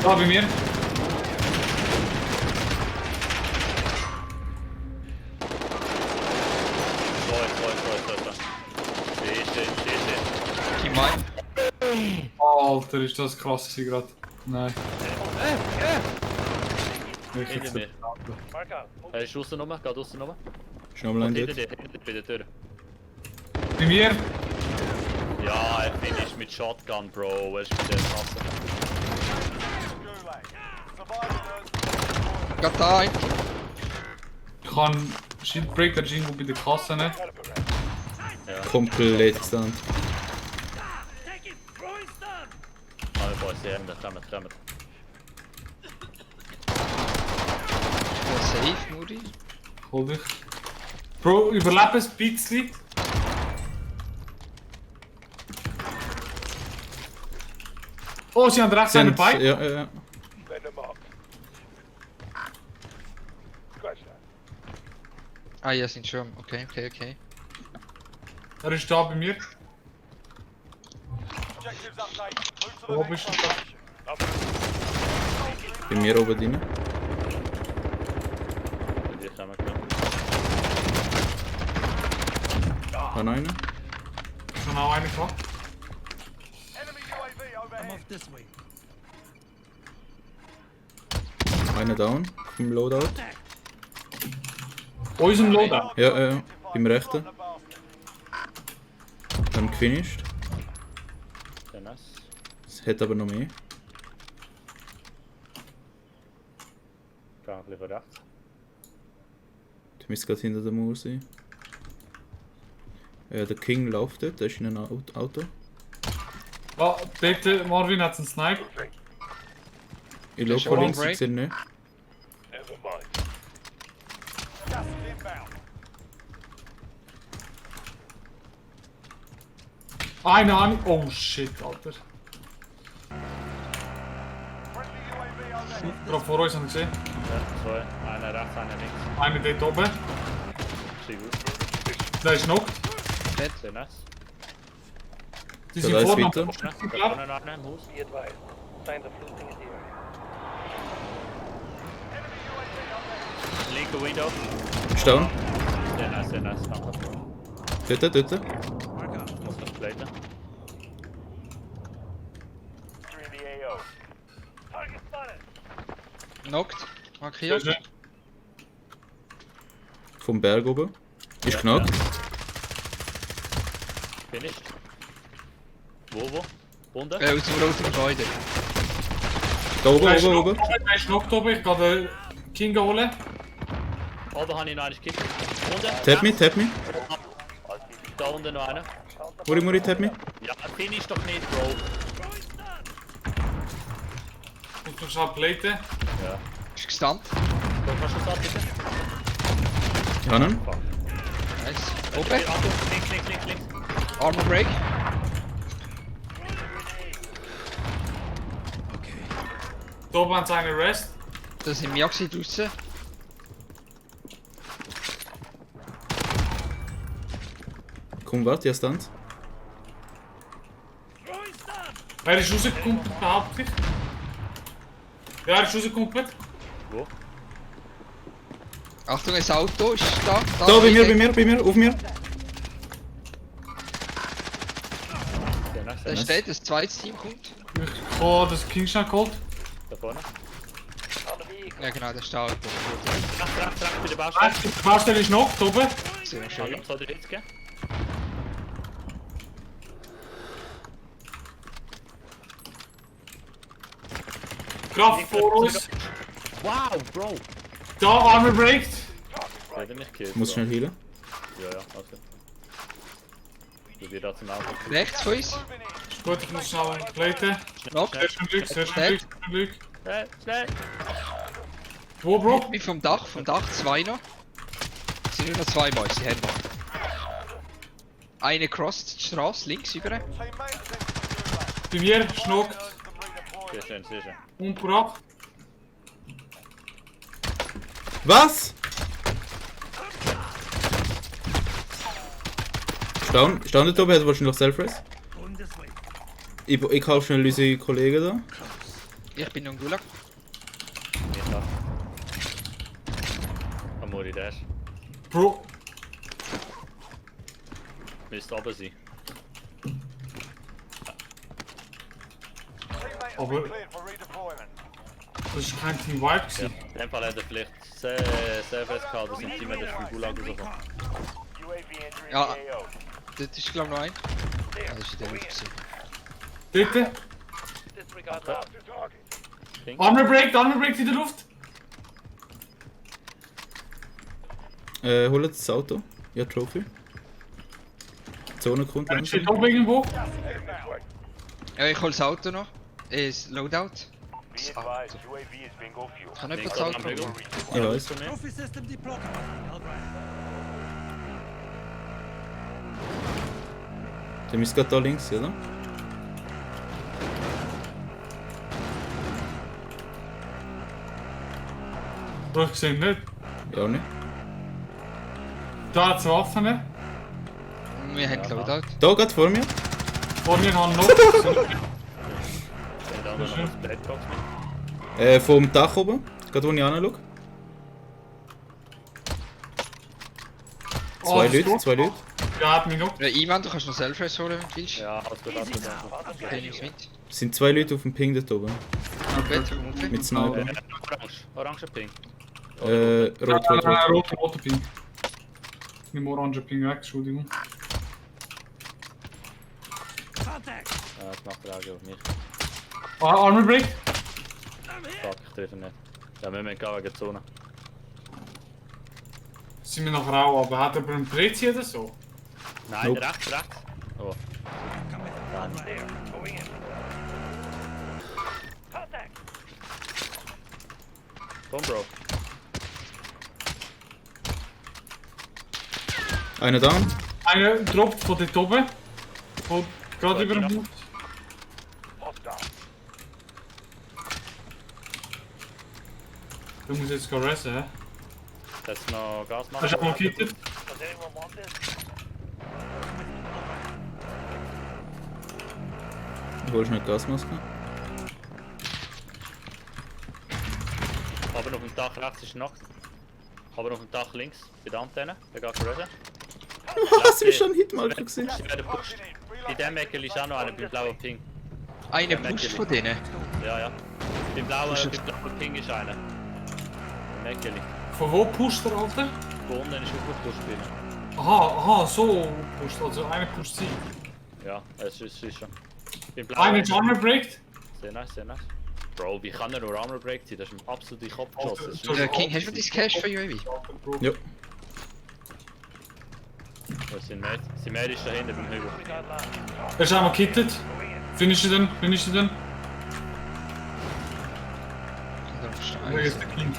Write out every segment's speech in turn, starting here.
Da bei mir. Alter, ist das krass gerade. Nein. Hinter mir. Ist draussen nochmal? Geht draussen nochmal? Schnabel Hinter dir, bei der Tür. Bei mir. Ja, er finisht mit Shotgun, Bro. Er ist mit der Kasse. Geht da ein. Ich kann Shieldbreaker irgendwo bei der Kasse nicht. Ja. Komplett stand. Alle Boys, die haben kommen. Safe, Muri. Hol dich. Bro, überlebe ein bisschen. Oh, sie haben rechts einen Bike. Ja. Ah ja, sind schon. Okay. Er ist da bei mir. Wo bist du? Bei mir oben drin. Bei dir kommen. Kann einer? Ich habe auch einen gehabt. Einer down. Im Loadout. Unserem Loadout. Ja. Beim rechten. Dann gefinisht. Sehr nice. Es hat aber noch mehr. Geh ein bisschen von rechts. Du müsst gerade hinter der Mauer sein. Ja, der King läuft dort, der ist in einem Auto. Oh, dort, Marvin hat einen Sniper. Ich schaue schon links, Break. ich sehe nicht. Eine an. Oh shit, Alter. Gerade vor uns haben wir gesehen. Ja, zwei. Einer rechts, einer links. Einer dort oben. Sehr gut. Der ist noch. Dead. Sehr nice. Die Da sind ist vorne am weiter. Da vorne noch einer im Haus. Be advised. Signs of looting in the area. Linke Window. Stone. Sehr nice, sehr nice. Danke. Dort. Muss noch platen. Knocked. Der Markiert. ist nicht. Vom Berg oben. Ist knackt. Finished. Wo? Unten? Aus dem roten Gebäude. Da oben, Der ist noch oben. Der ist noch oben. Ich kann den King holen. Oben habe ich noch einen gekickt. Unten? Tap me. Da unten noch einer. Muri, tap me. Ja, finish doch nicht, Bro. Muss noch schnell platen. Ja. Ist gestunt. Wo kannst du das bitte? Ich habe ihn. Nice. Oben. Achtung, links. Armor Break. Da oben haben sie einen Rest. Da sind wir auch draussen. Komm, warte, ich stand. Er ist rausgekumpelt, behaupte ich. Ja, er ist rausgekumpelt. Wo? Achtung, ein Auto ist da. Da, bei mir, auf mir. Sehr nice, Da sehr nice. steht, das zweite Team kommt. Ich habe das King schnell geholt. Da vorne. Ja genau, da steht Auto. Rechts, bei der Baustelle. Die Baustelle ist noch da oben. Sehr Schau, schön. soll ich jetzt gehen? Kraft vor uns. Wow, Bro! Da, Armor breakt. Der hat mich gekillt. Ich muss Bro. schnell healen. Ja, okay. Du wirst da zum Auto. Rechts von uns. Ist gut, ich muss schnell platen. Knocked. Sehr schön Glück, sehr schön Glück. Schnell! Wo, Bro? Bin vom Dach zwei noch. Es sind nur noch zwei Boys, die haben noch. Eine crossed die Straße, links über. Bei mir, schnockt, Sehr schön. umgebracht. Was? Stand dort oben, hat wahrscheinlich Self-Race. Ich kaufe schnell unsere Kollegen da. Ich bin noch im Gulag. Nicht da. Amori Dash. Bro, Müsste oben sein. aber das ist kein Team Vibe Ja. gewesen. In dem Fall hat er vielleicht sehr fest gehabt, dass ein Team das vom Gulag rauskommt. Ja, das ist glaube ich noch ein. Ja, das ist der Ruf. Bitte. Disregard that. Armor breakt in der Luft. Holt das Auto. Ja, Trophy. Die Zone kommt Er steht langsam. oben irgendwo. Ja, ich hol das Auto noch. Ist Loadout. Das Auto. Kann nicht Links das am Auto Hügel. holen. Ich weiß. Von mir. Der müsste gerade da links, oder? Bro, ich sehe ihn nicht. Ja, nicht. Da hat es Waffen. Wir haben Loadout. Da, gerade vor mir. Vor mir haben noch. Den anderen noch das Blackbox mit. Vom Dach oben. Gerade wo ich anschaue. Oh, das ist gut. Zwei Leute. Ja, hat mich noch. Ja, Iman, du kannst noch Self-Race holen, wenn du willst. Ja, alles gut. Okay, nimm's mit. Es sind zwei Leute auf dem Ping dort oben. Okay, vermutlich. Mit Sniper. Orange Ping. Rot. Roter Ping. Nimm orange Ping weg, Entschuldigung. Das macht er auch auf mich. Armor break. Fuck, ich treffe nicht. Ja, wir müssen gehen wegen der Zone. Sind wir noch rau, aber hat er einen Prezi oder so? Nein, Nope. rechts. Oh. Komm, Bro. Einer down. Einer droppt von dort oben. Von gerade über dem Haus. Du musst jetzt gehen ressen, hä? Jetzt noch Gas machen. Hast du einmal gekittet? Does anyone want this? Du holst nicht Gasmaske. Aber auf dem Dach rechts ist noch. Aber auf dem Dach links, bei der Antenne, der geht retten. Was? Wie schon Hitmarker gesehen? Sie werden pusht. Bei dem Eckel ist auch noch einer, beim blauen Ping. Einer pusht von denen. Ja, ja. Beim blauen Ping ist einer. Im Eckel. Von wo pusht der Alter? Da unten ist auch gepusht bei ihm. Aha, so pusht. Also einer pusht sie. Ja, es ist schon. Beim Einer ist Armor breakt. Sehr nice, sehr nice. Bro, wie kann er nur Armor Break sein? Das ist ein absoluter Kopfschuss. Das ist King, hast du dein Cash für UAV? Ja. Wo sind Med? Sein Med ist da hinten beim Hügel. Disregard last. Er ist einmal gekittet. Finish den, finish den. Wo ist der King?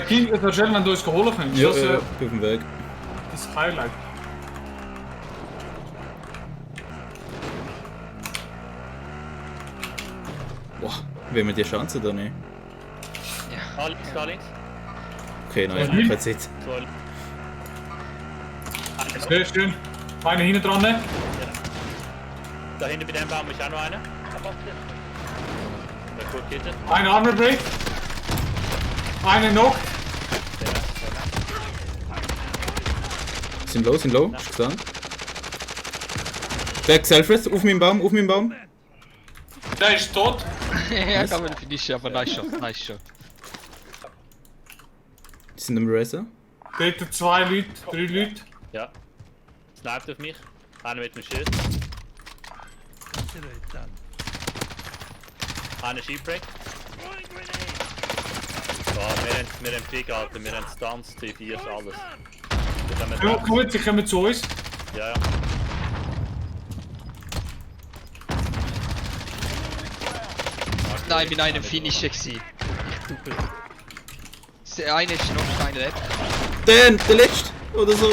King, es wäre schön, wenn du uns geholt könntest. Ja, Das ja, ist auf dem Weg. das Highlight. Boah, will man die Chance da nicht? Da links, da links. Okay, nein, Mhm. keine Zeit. So, Sehr schön. Einer hinten dran. da hinten bei dem Baum ist auch noch einer. I'm off this. Der gut geht. Einer Armor break. Einer noch. Sehr nice, sehr nice. Sind low, ist gesehen. Back Selfrest, auf meinem Baum, auf meinem Baum. Der ist tot. Ja, kann man finishen, aber nice shot, nice shot. Die sind am Racer. Dort 2 Leute, 3 Leute. Ja. Sniped auf mich. Einer mit dem Schild. Einer Sheepbreak. Ja, wir haben Pig, Alter. Wir haben Stunts, T4, alles. Wir kommen Ja, drauf. komm jetzt, sie kommen zu uns. Ja, ja. Nein, ich bin einem Finisher gewesen. Einer ist noch, einer lebt. Der letzte! Oder so.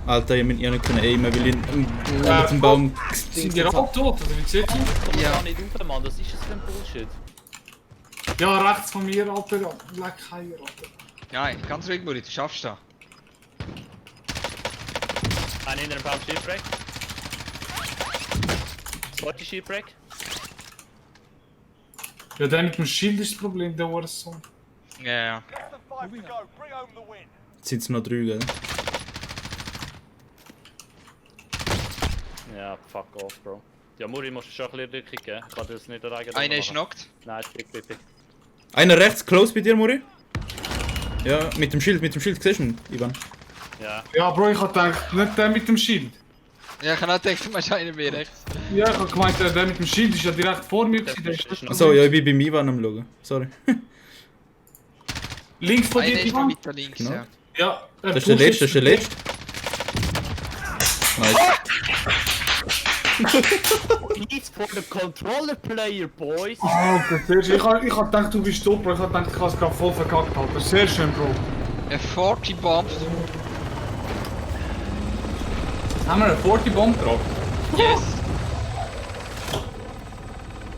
Alter, ich nicht können aimen, weil ich mit dem Baum Sind die alle tot, oder wie sieht's aus? Komm Ja. da nicht rauf, Mann. Was ist das für ein Bullshit? Ja, rechts von mir, Alter. Leck Heier, Alter. Nein, ganz ruhig, Muri, du schaffst das. Einer hinter dem Baum Sheepbreak. Zweite Sheepbreak. Ja, der mit dem Schild ist das Problem, der war so. Ja, ja. Jetzt sind es noch 3, gell? Ja, fuck off, Bro. Ja, Muri musst du schon ein bisschen Rückung geben. Ich kann das nicht alleine Einer ist machen. knockt. Nein, pick. Einer rechts, close bei dir, Muri. Ja, mit dem Schild, siehst du ihn, Ivan? Ja. Ja, Bro, ich hab gedacht, nicht der mit dem Schild. Ja, ich habe auch gedacht, du machst einen mehr rechts. Ja, ich hab gemeint, der mit dem Schild ist ja direkt vor mir gewesen. Der ist das Achso, ja, ich bin beim Ivan am Schauen. Sorry. Links von Einer dir, ist noch Ivan. weiter links, Genau. ja. Ja, Das ist der letzte, das ist der letzte. Nice. He's for the controller player, boys! Alter, sehr schön. Ich hab gedacht, du bist tot, Bro. Ich hab gedacht, ich hab's gerade voll verkackt, Alter. Sehr schön, Bro. Ein 40 Bomb. Haben wir eine 40 Bomb drauf? Yes.